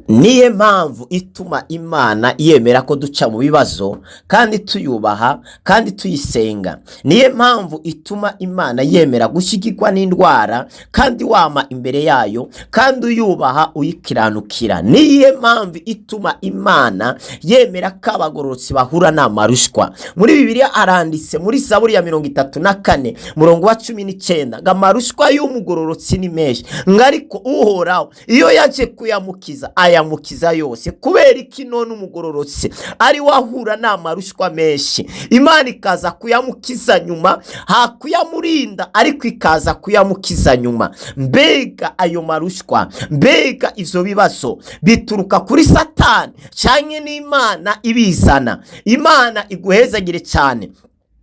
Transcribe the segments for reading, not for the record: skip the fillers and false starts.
Niyo mpamvu ituma Imana yemera ko duca mu bibazo kandi tuyubaha kandi tuyisenga. Niyo mpamvu ituma Imana yemera gushyigirwa n'indwara kandi wama imbere yayo kandi uyubaha uyikiranukira. Niyo mpamvu ituma Imana yemera ko abagororotsi bahura n'amarushwa. Muri Bibiliya aranditse muri Zaburi ya 34 murongo wa 19 ngo amarushwa y'umugororotsi ni menshi, ngo ariko Uhoraho iyo yaje kuyamukiza ayamukiza yose. Kubera iki none umugororotsi ari we ahura n'amarushwa menshi, Imana ikaza kuyamukiza nyuma, hakuyamurinda ariko ikaza kuyamukiza nyuma? Mbega ayo marushwa, mbega ivyo bibazo bituruka kuri Satani canke n'Imana ibizana? Imana iguhezagire cyane.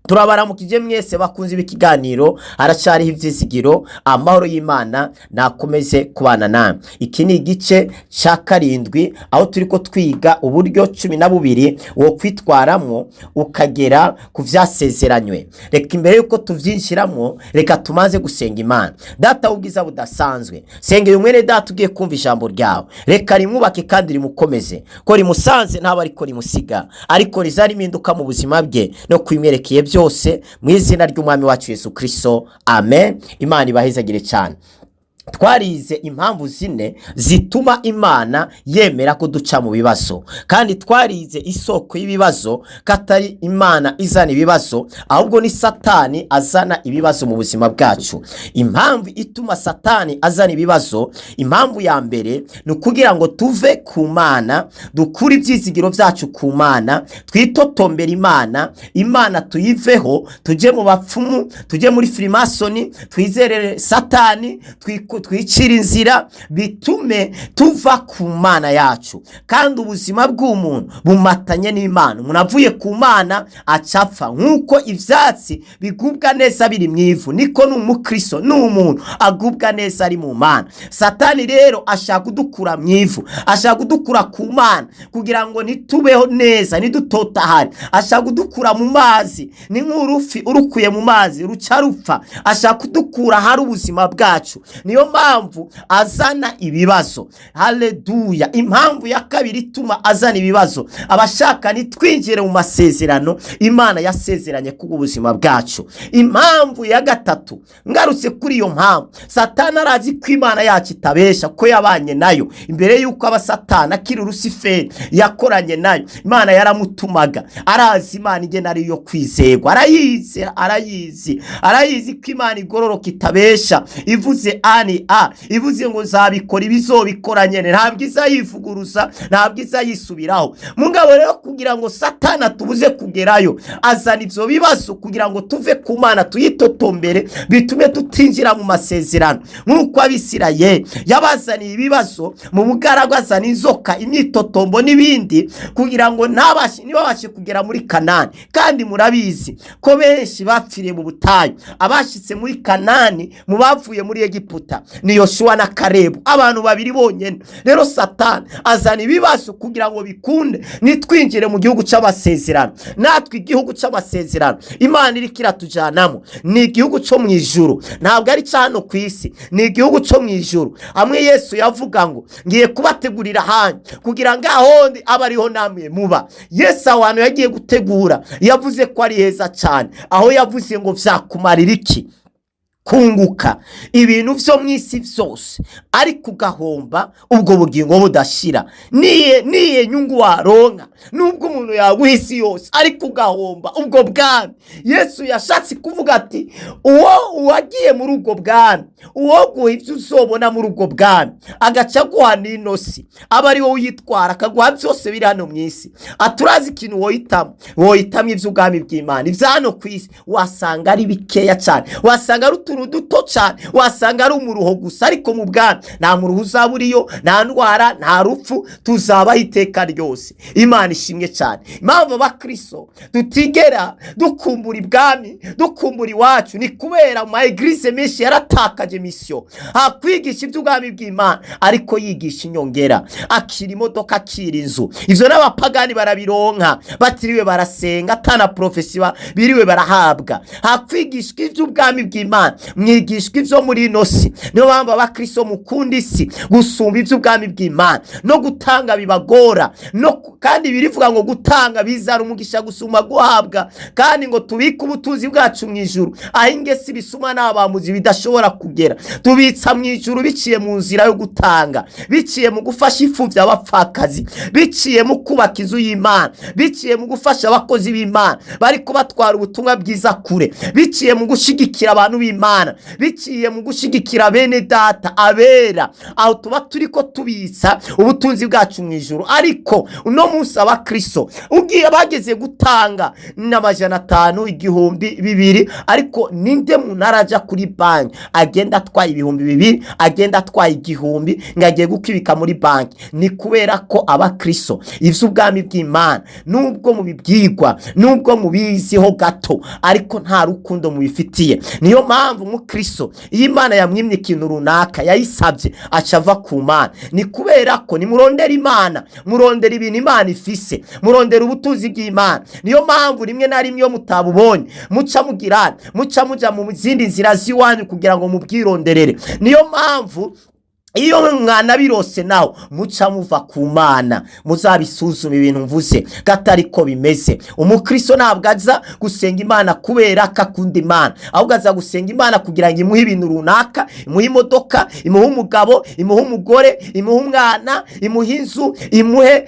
Turabaramukije mwese bakunze ikiganiro Haracyariho Ibyizigiro. Amahoro y'Imana nakomeze kubana namwe. Iki ni igice cya karindwi aho turi ko twiga uburyo 12 wo kwitwaramo ukagera ku byasezeranywe. Reka imbere y'uko tubyinjiramo, reka tumaze gusenga Imana. Data w'ubwiza budasanzwe, sengera umwene data ugiye kumva ijambo ryawe. Reka rimwubake kandi rimukomeze, ko rimusanze ntaba ariko rimusiga, ariko rizarimpinduka mu buzima bwe no kwimwerekeye byose, mu izina ry'Umwami wacu Yesu Kirisito, amen. Imana ibahezagire cyane. Twarize impamvu zine zituma Imana yemera ko duca mu bibazo, kandi twarize isoko y'ibibazo, ko atari Imana izana ibibazo, ahubwo ni Satani azana ibibazo mu buzima bwacu. Impamvu ituma Satani azana ibibazo, impamvu ya mbere ni ukugira ngo tuve ku Mana, dukure ibyizigiro byacu ku Mana, twitotombere Imana, Imana tuyiveho, tujye mu bapfumu, tujye muri firimasoni, twizerere Satani, twicira inzira, bitume tuva ku Mana yacu. Kandi ubuzima bw'umuntu bumatanye n'Imana. Umuntu avuye ku Mana acapfa. Nk'uko ibyatsi bigubwa neza biri mu ivu, niko n'umukristo n'umuntu agubwa neza ari mu Mana. Satani rero ashaka kudukura mu ivu, ashaka kudukura ku Mana kugira ngo ntitubeho neza, ntidutotahare. Ashaka kudukura mu mazi, ni nk'urufi urukuye mu mazi ruca rupfa. Ashaka kudukura ahari ubuzima bwacu, niyo mpamvu azana ibibazo. Haleluya! Impamvu ya kabiri ituma azana ibibazo, abashaka ntitwinjire mu masezerano Imana yasezeranye kubw'ubuzima bwacu. Impamvu ya gatatu, ngarutse kuri iyo mpamvu, Satani arazi ko Imana yacu itabesha, ko yabanye nayo imbere y'uko aba Satani, akiri Rusiferi yakoranye nayo, Imana yaramutumaga. Arazi Imana igena ari iyo kwizerwa, arayizi, arayizi, arayizi ko Imana igororoka, itabesha. Ivuze a ni a, ivuze ngo nzabikora, ibizobikora nyene, ntabwo izayivuguruza, ntabwo izayisubiraho. Mugabo rero kugira ngo Satani atubuze kugerayo, azana ivyo bibazo kugira ngo tuve ku Mana, tuyitotombere, bitume tutinjira mu masezerano. Nk'uko Abisirayeli yabazaniye ibibazo mu bugaragwa, azana inzoka, imyitotombo n'ibindi, kugira ngo ntibabashe kugera muri Kanani. Kandi murabizi ko benshi bapfiriye mu butayu. Abashyitse muri Kanani mu bavuye muri Egiputa ni Yoshuwa na Karebu, abantu babiri bonyine. Rero Satani azana ibibazo kugira ngo bikunde nitwinjire mu gihugu cy'amasezerano. Natwe igihugu cy'amasezerano Imana iriko iratujanamo ni igihugu cyo mu ijuru, ntabwo ari cyo hano ku isi, ni igihugu cyo mu ijuru. Hamwe Yesu yavuga ngo ngiye kubategurira ahanyu kugira ngo ahondi abe ariho namwe muba. Yesu aho hantu yagiye gutegura yavuze ko ari heza cyane, aho yavuze ngo vyakumarira iki kunguka ibintu byo mu isi byose ariko ugahomba ubwo bugingo budashira? Niye nyungu waronka nubwo umuntu yaguha isi yose ariko ugahomba ubwo bwami? Yesu yashatse kuvuga ati uwo wagiye muri ubwo bwami, uwo guha ibyo uzobona muri ubwo bwami, agaca aguha n'ino si, aba ari wowe uyitwara, akaguha byose biri hano mu isi, aturazi ikintu wohitamo? Wohitamo iby'ubwami bw'Imana. Ibya hano ku isi wasanga ari bikeya cyane, wasanga ari utuntu duto cyane, wasanga ari umuruho gusa, ariko mu bwami nta muruho uzaba uriyo, nta ndwara, nta rupfu, tuzabaho iteka ryose. Imana ishimwe cyane. Impamvu abakristo tutigera dukumbura ibwami, dukumbura iwacu, ni kubera mu ma églises menshi yaratakaje mission. Hakwigisha iby'ubwami bw'Imana, ariko yigisha inyongera, akira imodoka, akira inzu. Ivyo n'abapagani barabironka batiriwe barasenga, atana prophétie biriwe barahabwa. Hakwigishwa iby'ubwami bw'Imana. Mwigishwa ivyo muri ino si. Niyo mpamvu abakristo mukunda isi gusumba ivy'ubwami bw'Imana. No gutanga bibagora no kandi birivuga ngo gutanga bizana umugisha gusumba guhabwa, kandi ngo tubike ubutunzi bwacu mu ijuru, aho ingese ibisuma n'abamuzi bidashobora kugera. Tubitsa mu ijuru biciye mu nzira yo gutanga, biciye mu gufasha imfuvyi, abapfakazi, biciye mu kubaka inzu y'Imana, biciye mu gufasha abakozi b'Imana bariko batwara ubutumwa bwiza kure, biciye mu gushigikira abantu b'Imana, biciye mu gushigikira bene data abera. Aho tuba turiko tubitsa ubutunzi bwacu mu ijuru. Ariko uno munsi abakristo ugiye bageze gutanga n'500, 1000, 2000, ariko ninde muntu araja kuri banki agenda atwaye 2000, agenda atwaye 1000 ngo agiye gukibika muri banki? Ni kubera ko abakristo ivy'ubwami bw'Imana, nubwo mubibwirwa, nubwo mubiziho gato, ariko nta rukundo mubifitiye. Niyo mpamvu umukristo iyo Imana yamwimye ikintu runaka yayisabye, aca ava ku Mana. Ni kubera ko nimurondera Imana, murondera ibintu Imana ifise, murondera ubutunzi bw'Imana. Niyo mpamvu rimwe na rimwe iyo mutabubonye muca mugirana, muca muja mu zindi nzira z'iwanyu kugira ngo mubwironderere. Niyo mpamvu iyo mwana birose naho muca muva ku Mana. Muzabisuzume ibintu mvuze katari ko bimeze. Umukristo ntabwo aza gusenga Imana kubera ko akunda Imana, ahubwo aza gusenga Imana kugira ngo imuhe ibintu runaka, imuhe imodoka, imuhe umugabo, imuhe umugore, imuhe umwana, imuhe inzu, imuhe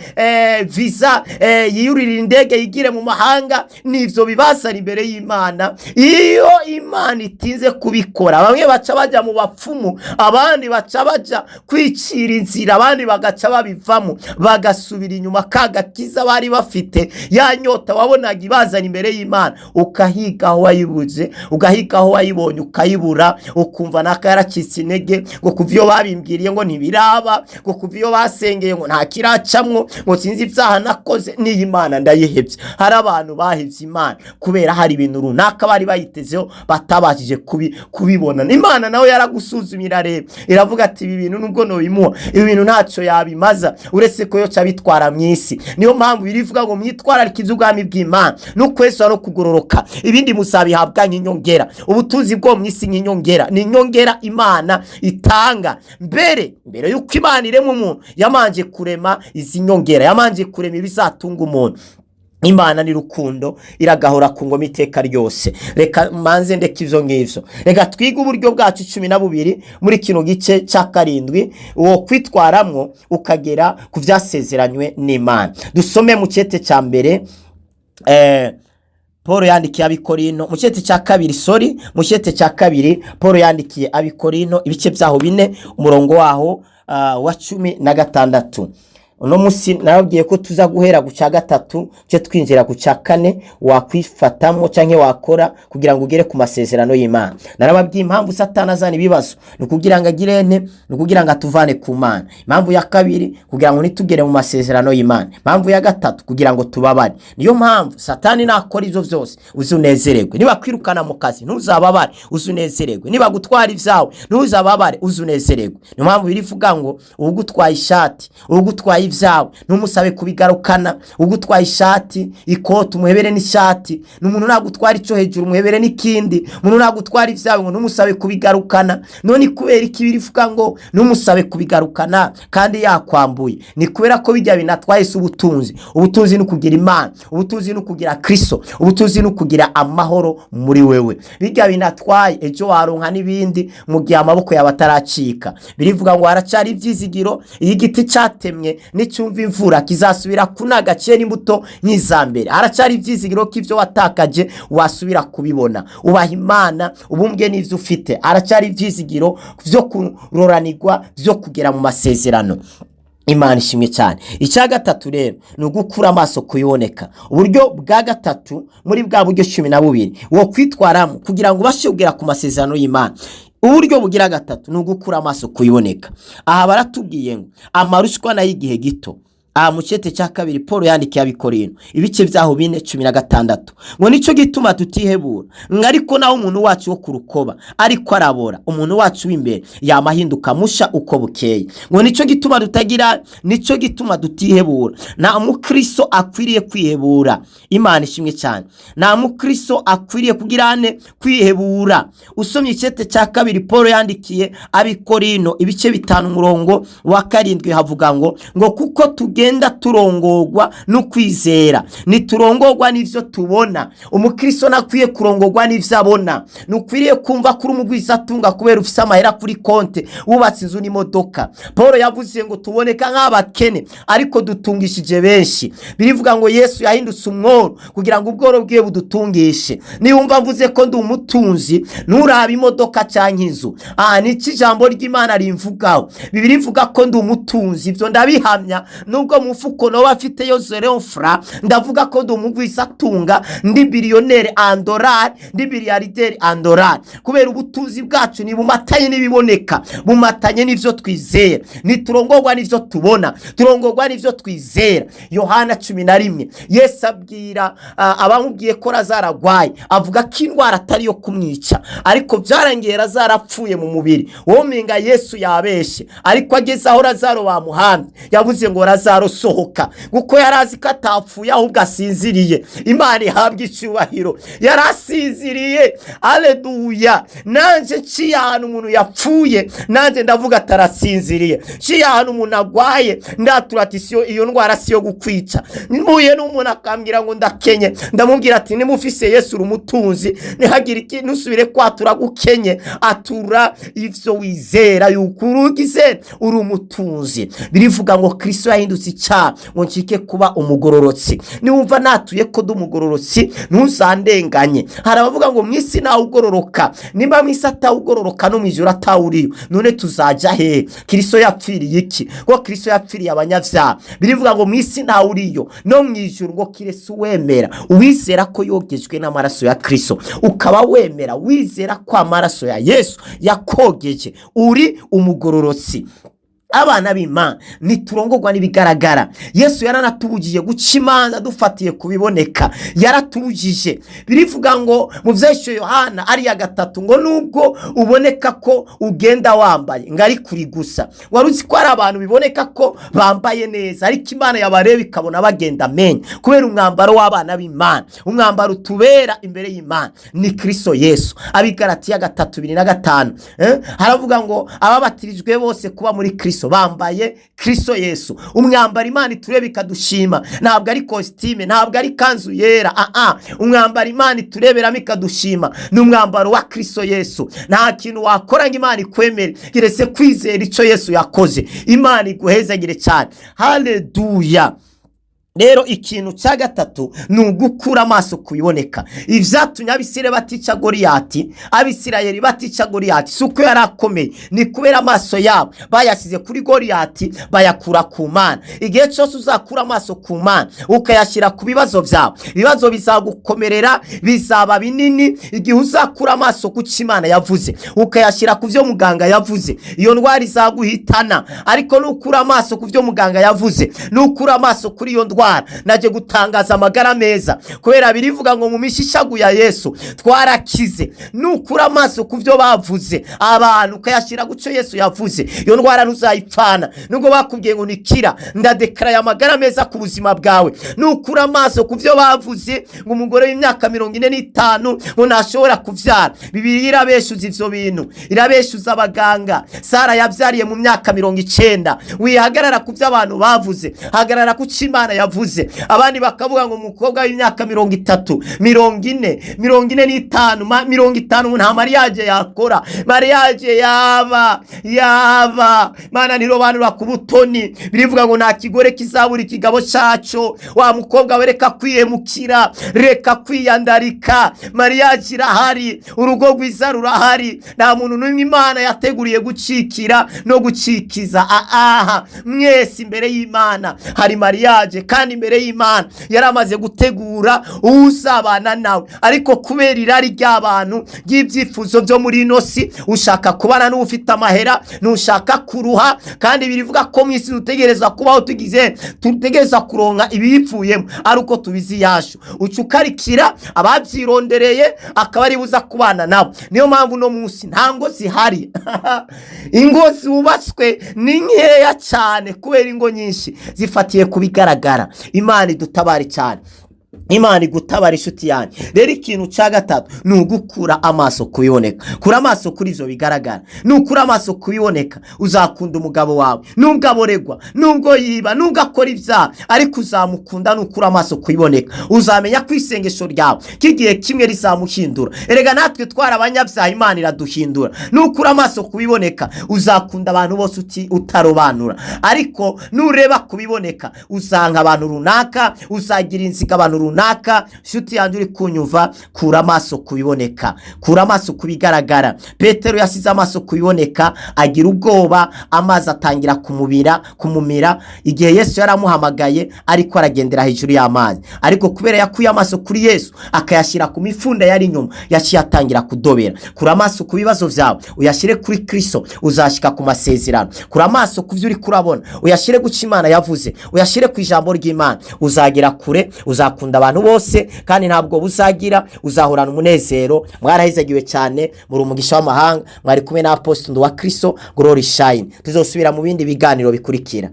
visa, yiyurire indege yigire mu mahanga. Nivyo bibazana imbere y'Imana. Iyo Imana itinze kubikora, bamwe baca baja mu bapfumu, abandi baca baja kwicira inzira, abandi bagaca babivamo, bagasubira inyuma. Ka gakiza bari bafite, ya nyota wabonaga ibazana imbere y'Imana, ukahiga aho wayibuze, ugahiga aho wayibonye ukayibura, ukumva naka yaracitse intege, ngo kuva iyo babimbwiriye ngo ntibiraba, ngo kuva iyo basengeye ngo nta kiracamwo, ngo sinzi ibyaha nakoze, n'iyi Mana ndayihebye. Hari abantu bahevye Imana kubera hari ibintu runaka bari bayitezeho batabashije kubibona. Imana nawe yaragusuzumye, irareba, iravuga ati: "Ibi bintu nubwo nobimuha, ibi bintu ntacyo yabimaza uretse ko yoca bitwara mu isi." Niyo mpamvu birivuga ngo mwitwararike iby'ubwami bw'Imana n'ukweswa no kugororoka, ibindi muzabihabwa nk'inyongera. Ubutunzi bwo mu isi nk'inyongera, ni inyongera Imana itanga. Mbere yuko Imana irema umuntu, yamanje kurema izi nyongera, yamanje kurema ibizatunga umuntu. Imana ni rukundo, iragahora ku ngoma iteka ryose. Reka manze ndeka ivyo ngivyo, reka twige uburyo bwacu 12 muri kino gice cya karindwi uwo kwitwaramwo ukagera ku vyasezeranywe n'Imana. Dusome mu cete cya mbere Paul yandikiye Abikorino, mu cete cya kabiri, sorry, mu cete cya kabiri Paul yandikiye Abikorino, ibice byaho 4, umurongo waho wa 16. Uno munsi narabwiye ko tuza guhera ku cya gatatu cyo twinjira ku cya kane, wakwifatamo canke wakora kugira ngo ugere ku masezerano y'Imana. Narababwiye impamvu Satani azana ibibazo: ni ukugira ngo agire nte? Ni ukugira ngo atuvane ku Mana. Impamvu ya kabiri, kugira ngo ntitugere mu masezerano y'Imana. Impamvu ya gatatu, kugira ngo tubabare. Niyo mpamvu Satani nakora ivyo vyose, uzi unezererwe. Niba kwirukana mu kazi, ntuzababare, uzi unezererwe. Niba gutwara ivyawe, ntuzababare, uzi unezererwe. Niyo mpamvu birivuga ngo uwugutwaye ishati, uwugutwaye ibyawe, ntumusabe kubigarukana. Ugutwaye ishati, ikoti, umuhebere n'ishati. N'umuntu nagutwara ico hejuru, umuhebere n'ikindi. Umuntu nagutwara ibyawe, ngo ntumusabe kubigarukana. None kubera iki birivuga ngo ntumusabe kubigarukana kandi yakwambuye? Ni kubera ko bijya binatwaye si ubutunzi. Ubutunzi ni ukugira Imana, ubutunzi ni ukugira Kristo, ubutunzi ni ukugira amahoro muri wewe. Bijya binatwaye, ejo waronka n'ibindi mu gihe amaboko yawe ataracika. Birivuga ngo haracari ibyizigiro: iyo igiti cyatemwe nicyumva imvura, kizasubira kunaga cyera imbuto nk'iza mbere. Haracari ibyizigiro ko ibyo watakaje wasubira kubibona. Ubaha Imana, ubumbwe n'ibyo ufite. Haracari ibyizigiro byo kuroranirwa, byo kugera mu masezerano. Imana ishimwe cyane. Icya gatatu rero ni ugukura amaso kuyiboneka. Uburyo bwa gatatu muri bwa buryo 12 wo kwitwaramo kugira ngo ubashe kugera ku masezerano y'Imana, uburyo bugira gatatu ni ugukura amaso kuyiboneka. Aha baratubwiye ngo amarushwa nayo igihe gito. Aha mu cete cya kabiri Paul yandikiye Abikorino, ibice byaho 4:16, ngo nicyo gituma tutihebura, ngo ariko naho umuntu wacu wo ku rukoba ariko arabora, umuntu wacu w'imbere yama ahinduka musha uko bukeye. Ngo nicyo gituma tutagira, nicyo gituma tutihebura. Nta mukristo akwiriye kwihebura. Imana ishimwe cyane. Nta mukristo akwiriye kugira ane? Kwihebura. Usomye icete cya kabiri Paul yandikiye Abikorino, ibice 5, umurongo wa 7, havuga ngo kuko tugenda turongorwa no kwizera, ntiturongorwa n'ivyo tubona. Umukristo ntakwiye kurongorwa n'ivyo abona. Ntukwiriye kumva kuri umugwizatunga kubera ufise amahera kuri konte, wubatse inzu n'imodoka. Paul yavuze ngo tuboneka nk'abakene, ariko dutungishije benshi. Birivuga ngo Yesu yahindutse umworo kugira ngo ubworo bwiwe budutungishe. Niwumva mvuze ko ndi umutunzi, nturabe imodoka cyangwa inzu. Aha niki ijambo ry'Imana rimvugaho? Bibiliya ivuga ko ndi umutunzi, ibyo ndabihamya. Nubwo mu mufuko noba afiteyo zéro franc, ndavuga ko ndi umugwizatunga, ndi billionaire en dollar, ndi milliardaire en dollar, kubera ubutunzi bwacu ni bumatanye n'ibiboneka, bumatanye n'ivyo twizera. Ntiturongorwa n'ivyo tubona, turongorwa n'ivyo twizera. Yohana 11, Yesu abwira abamubwiye ko Lazaro arwaye, avuga ko indwara atari iyo kumwica, ariko byarangiye Lazaro apfuye mu mubiri. Womenga Yesu yabeshe, ariko ageze aho Lazaro bamuhambye, yavuze ngo "Lazaro, sohoka", kuko yari azi ko atapfuye, ahubwo asinziriye. Imana ihabwa icyubahiro. Yari asinziriye. Aleluya! Nanjye nciye ahantu umuntu yapfuye, nanjye ndavuga atarasinziriye. Nciye ahantu umuntu agwaye, ndatura ati siyo, iyo ndwara siyo gukwica. Mpuye n'umuntu akambwira ngo ndakenye, ndamubwira ati niba ufise Yesu uri umutunzi, ntihagire ikintu, usubire kwatura gukenye, atura ivyo wizera yuko urugize uri umutunzi. Birivuga ngo Kristo yahindutse icyaha ngo ncike kuba umugororotsi. Niwumva natuye ko ndi umugororotsi, ntuzandenganye. Hari abavuga ngo mu isi ntawe ugororoka. Nimba mu isi atawugororoka, no mu ijuru atawuriyo, none tuzajya hehe? Kristo yapfiriye iki? Ngo Kristo yapfiriye abanyabyaha. Birivuga ngo mu isi ntawe uriyo no mu ijuru, ngo kirese uwemera, uwizera ko yogejwe n'amaraso ya Kristo. Ukaba wemera, wizera ko amaraso ya Yesu yakogeje, uri umugororotsi. Abana b'Imana, ntiturongorwa n'ibigaragara. Yesu yaranatubujije guca imanza dufatiye ku biboneka, yaratubujije. Birivuga ngo mu byesho Yohana ariya 3, ngo nubwo uboneka ko ugenda wambaye, ngo ari kuri gusa. Wari uzi ko hari abantu biboneka ko bambaye neza, ariko Imana yabareba ikabona bagenda amenya? Kubera umwambaro w'abana b'Imana, umwambaro utubera imbere y'Imana ni Kristo Yesu. Abigaratiya 3:25, haravuga ngo ababatirijwe bose kuba muri Kristo bambaye Kristo Yesu. Umwambaro Imana itureba ikadushima ntabwo ari kositime, ntabwo ari kanzu yera. Aa, umwambaro Imana itureberamo ikadushima ni umwambaro wa Kristo Yesu. Nta kintu wakora ngo Imana ikwemere keretse kwizera icyo Yesu yakoze. Imana iguhezagire cyane. Haleluya! Rero ikintu cya gatatu ni ugukura amaso ku biboneka. Ibyatumye Abisirayeli batica Goriyati, Abisirayeli batica Goriyati, si uko yari akomeye, ni kubera amaso yabo bayashyize kuri Goriyati, bayakura ku Mana. Igihe cyose uzakura amaso ku Mana ukayashyira ku bibazo byawe, ibibazo bizagukomerera, bizaba binini. Igihe uzakura amaso ku cyo Imana yavuze ukayashyira ku byo muganga yavuze, iyo ndwara izaguhitana. Ariko nukura amaso ku byo muganga yavuze, nukura amaso kuri iyo ndwara, najye gutangaza amagara meza, kubera birivuga ngo mu mishishagu ya Yesu twarakize. Nukura amaso ku byo bavuze abantu ukayashyira ku cyo Yesu yavuze, iyo ndwara ntuzayipfana nubwo bakubwiye ngo nikira. Ndadekaraye amagara meza ku buzima bwawe. Nukura amaso ku byo bavuze ngo umugore w'imyaka 45 ngo ntashobora kubyara, Bibiliya irabeshuza ivyo bintu, irabeshuza abaganga. Sara yabyariye mu myaka 90. Wihagarara ku byo abantu bavuze, hagarara ku cyo Imana yavuze. Abandi bakavuga ngo umukobwa w'imyaka 30, 40, 45, 50 nta mariage yakora. Mariage yaba yaba Mana ntirobanura ku butoni. Birivuga ngo nta kigore kizabura ikigabo cyaco. Wa mukobwa we, reka kwihemukira, reka kwiyandarika. Mariage irahari, urugo rwiza rurahari. Nta muntu n'umwe Imana yateguriye gucikira no gucikiza. Aha mwese imbere y'Imana hari mariage kandi Kandi imbere y'Imana yari amaze gutegura uwuzabana nawe, ariko kubera irari ry'abantu, ry'ibyifuzo byo muri ino si, ushaka kubana n'ufite amahera, ntushaka kuruha. Kandi birivuga ko mu isi dutegereza kubaho tugize, dutegereza kuronka ibiyipfuyemo ari uko tubizi yacu. Uca ukarikira ababyirondereye, akaba ari buza kubana nabo. Niyo mpamvu uno munsi nta ngo zihari, ingo zubatswe ni nkeya cyane, kubera ingo nyinshi zifatiye ku bigaragara. Imana idutabare cyane, Imana igutabara, inshuti yanjye. Rero ikintu cya gatatu ni ugukura amaso kubiboneka. Kura amaso kuri ibyo bigaragara. Nukura amaso kubiboneka, uzakunda umugabo wawe nubwo aboregwa, nubwo yiba, nubwo akora ibyaha, ariko uzamukunda. Nukura amaso kubiboneka, uzamenya ko isengesho ryawe k'igihe kimwe rizamuhindura. Erega natwe twari abanyabyaha, Imana iraduhindura. Nukura amaso kubiboneka, uzakunda abantu bose utarobanura. Ariko nureba kubiboneka, uzanka abantu runaka, uzagira inziga abantu runaka. Nshuti yanjye uri kunyumva, kura amaso kubiboneka, kura amaso kubigaragara. Petero yasize amaso kubiboneka, agira ubwoba, amazi atangira kumubira, kumumira, igihe Yesu yaramuhamagaye ariko aragendera hejuru y'amazi. Ariko kubera yakuye amaso kuri Yesu, akayashyira ku mifunda yari inyuma, yaciye atangira kudobera. Kura amaso ku bibazo byawe, uyashyire kuri Kristo, uzashyika ku masezerano. Kura amaso ku byo uri kurabona, uyashyire guca Imana yavuze, uyashyire ku ijambo ry'Imana, uzagera kure, uzakunda abantu bose kandi ntabwo buzagira, uzahorana umunezero. Mwarahezagiwe cyane, muri umugisha w'amahanga. Mwari kumwe na Apostle wa Kristo Glory Shine. Tuzosubira mu bindi biganiro bikurikira.